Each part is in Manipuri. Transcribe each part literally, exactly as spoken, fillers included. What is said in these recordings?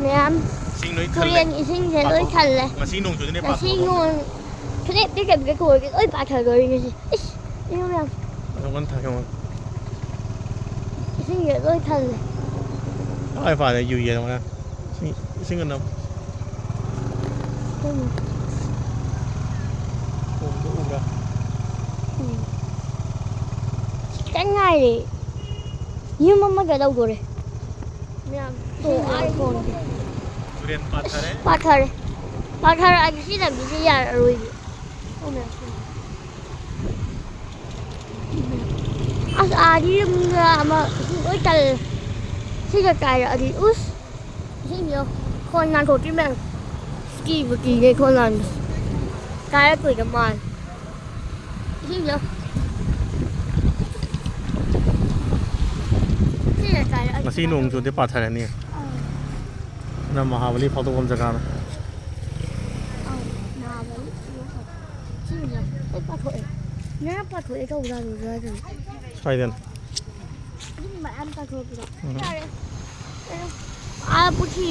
ꯃꯌꯥꯝ ꯏꯁꯤꯡ ꯂꯣꯏ ꯊꯜꯂꯦ꯫ ꯇꯨꯔꯦꯟ ꯏꯁꯤꯡꯁꯦ ꯂꯣꯏ ꯄꯥꯊꯣꯛ-, ꯊꯜꯂꯦ꯫ ꯉꯁꯤ ꯅꯣꯡ ꯆꯨꯗꯣꯏꯅꯦ, ꯉꯁꯤ ꯄꯥꯊꯣꯛꯑꯒ ꯅꯣꯡ ꯈꯨꯂꯦꯞ ꯇꯦꯛꯇꯕꯤꯗ ꯀꯣꯏꯒꯦ ꯂꯣꯏ ꯄꯥꯊꯗꯣꯔꯤ ꯉꯁꯤ꯫ ꯏꯁ, ꯏꯁꯤꯡ ꯃꯌꯥꯝ꯫ ꯄꯥꯊꯣꯛꯑꯒ ꯊꯥꯡꯉꯣ꯫ ꯏꯁꯤꯡꯁꯦ ꯂꯣꯏ ꯊꯜꯂꯦ꯫ ꯑꯥ, ꯏꯄꯥꯗ ꯌꯨ ꯌꯦꯟ ꯑꯃ꯫ ꯏꯁꯤꯡ, ꯏꯁꯤꯡ ꯑꯅꯧ-, ꯎꯝ꯫ ꯈꯣꯡꯗꯣ ꯎꯕ꯭ꯔꯥ? ꯎꯝ꯫ ꯈꯤꯇꯪ ꯉꯥꯏꯔꯦ꯫ ꯌꯨꯝ ꯑꯃꯒ ꯂꯧꯗꯣꯔꯦ꯫ ꯃꯌꯥꯝ ꯇꯣ-, ꯑꯥ, ꯈꯣꯡꯗꯦ꯫ ꯇꯨꯔꯦꯟ ꯄꯥꯊꯔꯦ꯫ ꯄꯥꯊꯔꯦ꯫ ꯄꯥꯊꯔꯛꯑꯗꯤ ꯁꯤ ꯂꯝꯕꯤꯁꯦ ꯌꯥꯔꯔꯣꯏꯌꯦ꯫ ꯑꯣ, ꯃꯌꯥꯝ ꯈꯣꯡꯗꯦ꯫ ꯑꯁ, ꯑꯥꯗꯤ ꯌꯨꯝꯗ ꯑꯃ ꯏꯁꯤꯡ ꯂꯣꯏ ꯇꯜꯂꯦ꯫ ꯁꯤꯒ ꯀꯥꯏꯔꯛꯑꯗꯤ ꯎꯁ꯫ ꯏꯁꯤꯡꯗꯣ ꯈꯣꯟ ꯅꯥꯟꯊꯣꯛꯇ꯭ꯔꯤ ꯃꯌꯥꯝ꯫ ꯀꯤꯕꯨ ꯀꯤꯔꯦ ꯈꯣꯟ ꯅꯥꯟꯕ꯫ ꯀꯥꯏꯔꯛꯇꯣꯏꯒ ꯃꯥꯜꯂꯦ꯫ ꯏꯁꯤꯡꯗꯣ꯫ ꯁꯤꯅ ꯀꯥꯏꯔꯛꯑꯗꯤ ꯉꯁꯤ ꯅꯣꯡ ꯆꯨꯗꯦ, ꯄꯥꯊꯔꯅꯤ꯫ ꯑꯥ꯫ ꯑꯗꯨꯅ ꯃꯍꯥꯕꯂꯤ ꯐꯥꯎꯗꯣꯛꯐꯝ ꯖꯒꯥꯗꯣ꯫ ꯑꯥ, ꯃꯍꯥꯕꯂꯤ꯫ ꯏꯁꯤꯡꯗꯣ ꯂꯣꯏ ꯄꯥꯊꯣꯛꯑꯦ꯫ ꯉꯔꯥꯡ ꯄꯥꯊꯣꯛꯑꯦ ꯇꯧꯕꯗꯣ ꯑꯗꯨꯗ ꯑꯗꯨꯝ꯫ ꯁ꯭ꯋꯥꯏꯗꯅꯤ꯫ ꯑꯗꯨꯝ ꯃꯌꯥꯝ ꯄꯥꯊꯣꯛꯄꯗꯣ꯫ ꯎꯝ꯫ ꯌꯥꯔꯦ꯫ ꯑꯥ, ꯄꯨꯈ꯭ꯔꯤ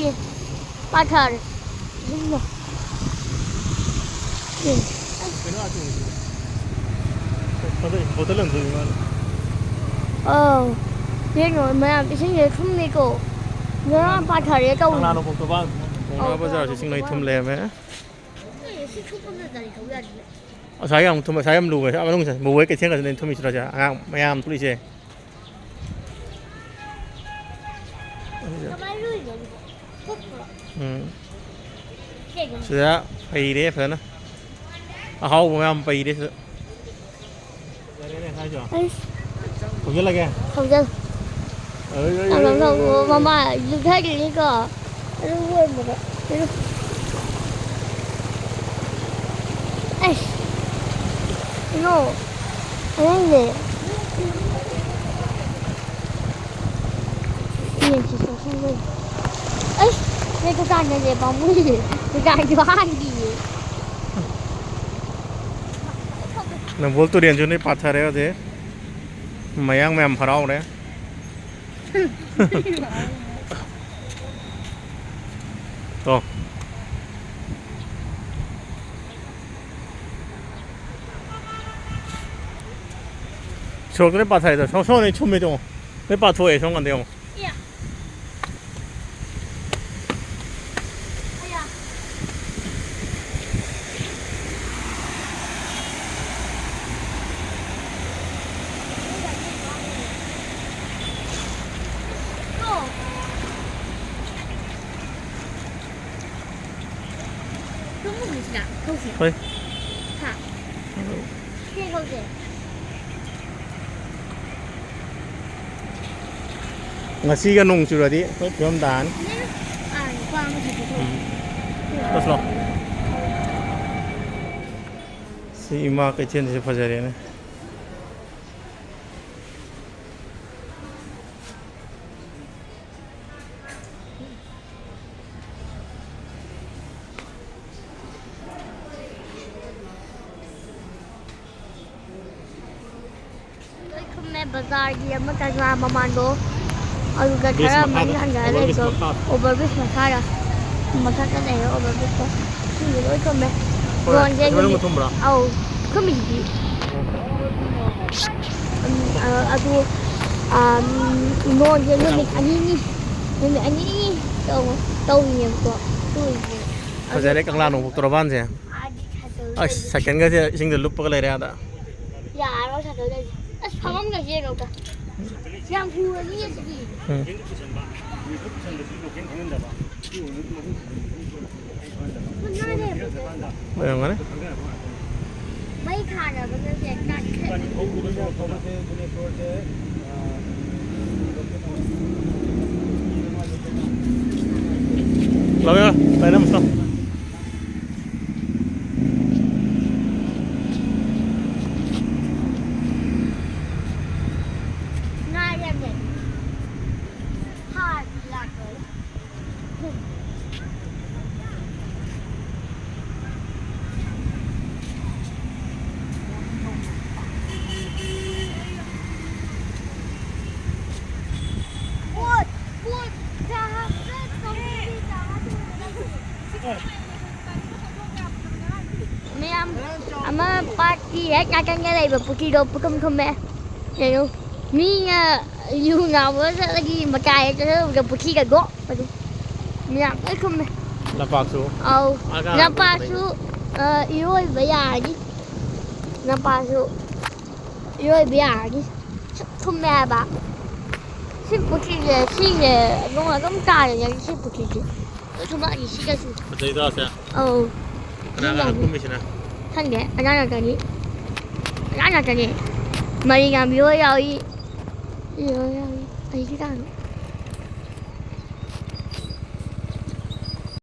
ꯄꯥꯊꯔꯦ꯫ ꯌꯨꯝꯗ꯫ ꯀꯩꯅꯣ ꯑꯥ ꯆꯣꯡꯉꯤꯁꯤꯕꯣ? ꯕꯣꯇꯜ ꯑꯃ ꯆꯣꯡꯉꯤ ꯃꯥꯅ꯫ ꯑꯧ꯫ ꯌꯦꯡꯉꯣ, ꯃꯌꯥꯝ ꯏꯁꯤꯡꯁꯦ ꯊꯨꯝꯃꯤꯀꯣ꯫ ꯉꯔꯥꯡ ꯄꯥꯊꯔꯦ ꯇꯧꯕꯅꯦ꯫ ꯀꯪꯂꯥ ꯅꯣꯡꯄꯣꯛꯇ ꯕꯥ-, ꯄꯥꯎꯅꯥ ꯕꯖꯥꯔꯁꯤ ꯆꯤꯡꯂꯩ ꯊꯨꯝ ꯂꯩꯔꯝꯃꯦ꯫ ꯑꯦ, ꯁꯤ ꯊꯨꯝꯕꯗ ꯒꯥꯔꯤ ꯊꯧ ꯌꯥꯗꯦ꯫ ꯑꯁꯥꯏ ꯌꯥꯝ ꯊꯨꯝ-, ꯑꯁꯥꯏ ꯌꯥꯝ ꯂꯨꯋꯦ꯫ ꯑꯥ ꯃꯅꯨꯡꯁꯦ, ꯕꯣꯕꯣꯏ ꯀꯩꯊꯦꯜ ꯈꯛꯇꯅꯦ ꯊꯨꯝꯃꯤꯁꯤꯔꯣ ꯁꯦ? ꯑꯉꯥꯡ ꯃꯌꯥꯝ ꯊꯣꯛꯂꯤꯁꯦ꯫ ꯀꯃꯥꯏꯅ ꯂꯨꯔꯤꯅꯣ ꯑꯗꯨꯕꯣ? ꯊꯨꯞꯄ꯭ꯔꯣ? ꯎꯝ꯫ ꯀꯩꯒꯤꯅꯣ? ꯁꯤꯗ ꯄꯩꯔꯦ ꯐꯖꯅ꯫ ꯑꯍꯥꯎꯕ ꯃꯌꯥꯝ ꯄꯩꯔꯦ ꯁꯤꯗ꯫ ꯑꯩꯁ꯫ ꯊꯧꯖꯤꯜꯂꯒꯦ? ꯊꯧꯖꯤꯜ꯫ ꯑꯩ, ꯑꯩ, ꯇꯞꯅ ꯑꯩ, ꯊꯧ-, ꯑꯩ, ꯑꯩ꯫ ꯃꯃꯥ ꯂꯨꯞꯊꯈꯤꯅꯤꯀꯣ꯫ ꯑꯗꯨ ꯂꯣꯏꯔꯝꯕꯗ꯫ ꯑꯩꯁ꯫ ꯏꯅꯣ꯫ ꯑꯉꯥꯡꯅꯦ꯫ ꯌꯦꯟꯁꯤ ꯆꯥꯁꯤꯟꯗꯣꯏꯅꯤ꯫ ꯑꯩꯁ! ꯅꯣꯏ ꯗꯨꯀꯥꯟꯗꯅꯦ ꯄꯥꯝꯃꯨꯏꯌꯦ꯫ ꯗꯨꯀꯥꯟꯁꯨ ꯍꯥꯡꯗꯤꯌꯦ꯫ ꯅꯝꯕꯣꯜ ꯇꯨꯔꯦꯟꯁꯨ ꯅꯣꯏ ꯄꯥꯊꯔꯦ ꯍꯧꯖꯤꯛ꯫ ꯃꯌꯥꯡ ꯃꯌꯥꯝ ꯍꯔꯥꯎꯔꯦ꯫ ꯇꯣ꯫ ꯁꯣꯔꯣꯛꯇ ꯂꯣꯏ ꯄꯥꯊꯔꯦꯗꯣ꯫ ꯁꯣꯝ-, ꯁꯣꯝꯗ ꯂꯣꯏ ꯊꯨꯝꯃꯦ ꯇꯣ꯫ ꯂꯣꯏ ꯄꯥꯊꯣꯛꯑꯦ ꯁꯣꯝ ꯀꯥꯟꯗ ꯌꯦꯡꯉꯣ꯫ ꯍꯣꯏ꯫ ꯉꯁꯤꯒ ꯅꯣꯡ ꯆꯨꯔꯗꯤ ꯑꯩꯈꯣꯏ ꯐꯤꯕꯝ ꯇꯥꯔꯅꯤ꯫ ꯎꯝ꯫ ꯆꯠꯂꯣ꯫ ꯁꯤ ꯏꯃꯥ ꯀꯩꯊꯦꯜꯁꯤꯁꯨ ꯐꯖꯔꯦꯅꯦ꯫ ꯂꯣꯏ ꯊꯨꯝꯃꯦ, ꯕꯖꯥꯔꯒꯤ ꯑꯃ ꯀꯪꯂꯥ ꯃꯃꯥꯡꯗꯣ, ꯑꯗꯨꯒ ꯈꯔ ꯃꯅꯤꯡ ꯍꯟꯖꯔ ꯂꯩꯕꯗꯣ, over bridge ꯃꯈꯥꯗ꯫ ꯃꯊꯛꯇ ꯂꯩꯔꯦ over bridgeꯇꯣ꯫ ꯏꯁꯤꯡꯗꯤ ꯂꯣꯏ ꯊꯨꯝꯃꯦ꯫ ꯍꯣꯏ, ꯗ꯭ꯔꯣꯟꯁꯦ ꯑꯁꯤ ꯃꯅꯨꯡꯗ ꯅꯨꯃꯤꯠ, ꯊꯨꯝꯕ꯭ꯔꯣ? ꯑꯧ, ꯊꯨꯝꯃꯤꯁꯤꯗꯤ꯫ ꯎꯝ, ꯑ, ꯑꯗꯨ, ꯑꯝ, ꯗ꯭ꯔꯣꯟꯁꯦ ꯅꯨꯃꯤꯠ ꯑꯅꯤꯅꯤ, ꯅꯨꯃꯤꯠ ꯑꯅꯤꯅꯤ ꯇꯧ-, ꯇꯧꯔꯤꯅꯦꯕꯀꯣ꯫ ꯇꯧꯔꯤꯁꯦ꯫ ꯐꯖꯔꯦ ꯀꯪꯂꯥ ꯅꯣꯡꯄꯣꯛ ꯇꯣꯔꯕꯥꯟꯁꯦ꯫ ꯑꯁ, ꯁꯥꯏꯀꯜꯒꯁꯦ ꯏꯁꯤꯡꯗ ꯂꯨꯞꯄꯒ ꯂꯩꯔꯦ ꯑꯥꯗ꯫ ꯌꯥꯔꯣꯏ ꯁꯥꯏꯀꯜꯗꯗꯤ꯫ ꯑꯁ, ꯐꯝꯐꯝꯒꯁꯦ ꯌꯦꯡꯉꯣ ꯑꯝꯇ꯫ ꯌꯥꯝ ꯊꯨꯔꯅꯤ ꯑꯁꯤꯗꯤ꯫ ꯎꯝ꯫ ꯐꯨꯟ ꯃꯥꯜꯂꯦ꯫ ꯑꯣꯏꯔꯝꯒꯅꯤ꯫ ꯃꯩ ꯊꯥꯅꯕꯅ ꯁꯦ ꯇꯠꯈ꯭ꯔꯦ꯫ ꯂꯥꯎ, ꯂꯥꯎ, ꯂꯥꯎ꯫ ꯉꯥ ꯌꯥꯝ ꯂꯩ꯫ ꯍꯥꯔ ꯂꯥꯛꯄꯅꯦ꯫ ꯄꯣꯠ, ꯄꯣꯠ, ꯖꯍꯥꯖ ꯆꯠꯇꯧꯔꯦ, ꯖꯍꯥꯖ꯫ ꯃꯌꯥꯝ ꯑꯃ ꯄꯥꯠꯀꯤ ꯍꯦꯛ ꯅꯥꯀꯟꯗ ꯂꯩꯕ ꯄꯨꯈ꯭ꯔꯤꯗꯣ ꯄꯨꯈꯝ ꯊꯨꯝꯃꯦ꯫ ꯀꯩꯅꯣ, ꯃꯤꯅ ꯌꯨ ꯉꯥꯎꯕ ꯆꯠꯂꯒꯤ ꯃꯇꯥꯏꯗ ꯆꯠꯂꯨꯕꯗ ꯄꯨꯈ꯭ꯔꯤꯒ ꯒꯣꯛ ꯑꯗꯨ ꯃꯌꯥꯝ ꯂꯣꯏ ꯊꯨꯝꯃꯦ꯫ ꯂꯝꯄꯥꯛꯁꯨ꯫ ꯑꯧ꯫ ꯑꯉꯥꯡ ꯂꯝꯄꯥꯛꯁꯨ, ꯑ, ꯏꯔꯣꯏꯕ ꯌꯥꯔꯅꯤ꯫ ꯂꯝꯄꯥꯛꯁꯨ ꯏꯔꯣꯏꯕ ꯌꯥꯔꯅꯤ꯫ ꯁꯨꯛ ꯊꯨꯝꯃꯦ ꯍꯥꯏꯕ꯫ ꯁꯤ ꯄꯨꯈ꯭ꯔꯤꯁꯦ, ꯁꯤꯁꯦ ꯅꯣꯡ ꯑꯗꯨꯝ ꯇꯥꯔꯤꯅꯦ ꯁꯤ ꯄꯨꯈ꯭ꯔꯤꯁꯦ꯫ ꯂꯣꯏ ꯊꯨꯝꯃꯛꯑꯅꯤ ꯁꯤꯗꯁꯨ꯫ ꯐꯖꯩꯗꯣ ꯑꯁꯦ꯫ ꯑꯧ꯫ ꯀꯅꯥ ꯀꯅꯥ ꯌꯥꯝꯃꯤ꯫ ꯀꯨꯝꯃꯤꯁꯤꯅ? ꯈꯪꯗꯦ, ꯑꯉꯥꯡ ꯉꯥꯛꯇꯅꯤ꯫ ꯑꯉꯥꯡ ꯉꯥꯛꯇꯅꯤ꯫ ꯃꯔꯤ ꯉꯥꯝꯕꯤ ꯍꯣꯏ ꯌꯥꯎꯏ꯫ ꯏ ꯍꯣꯏ ꯌꯥꯎꯏ꯫ ꯑꯩꯁꯨ ꯌꯥꯎꯏ꯫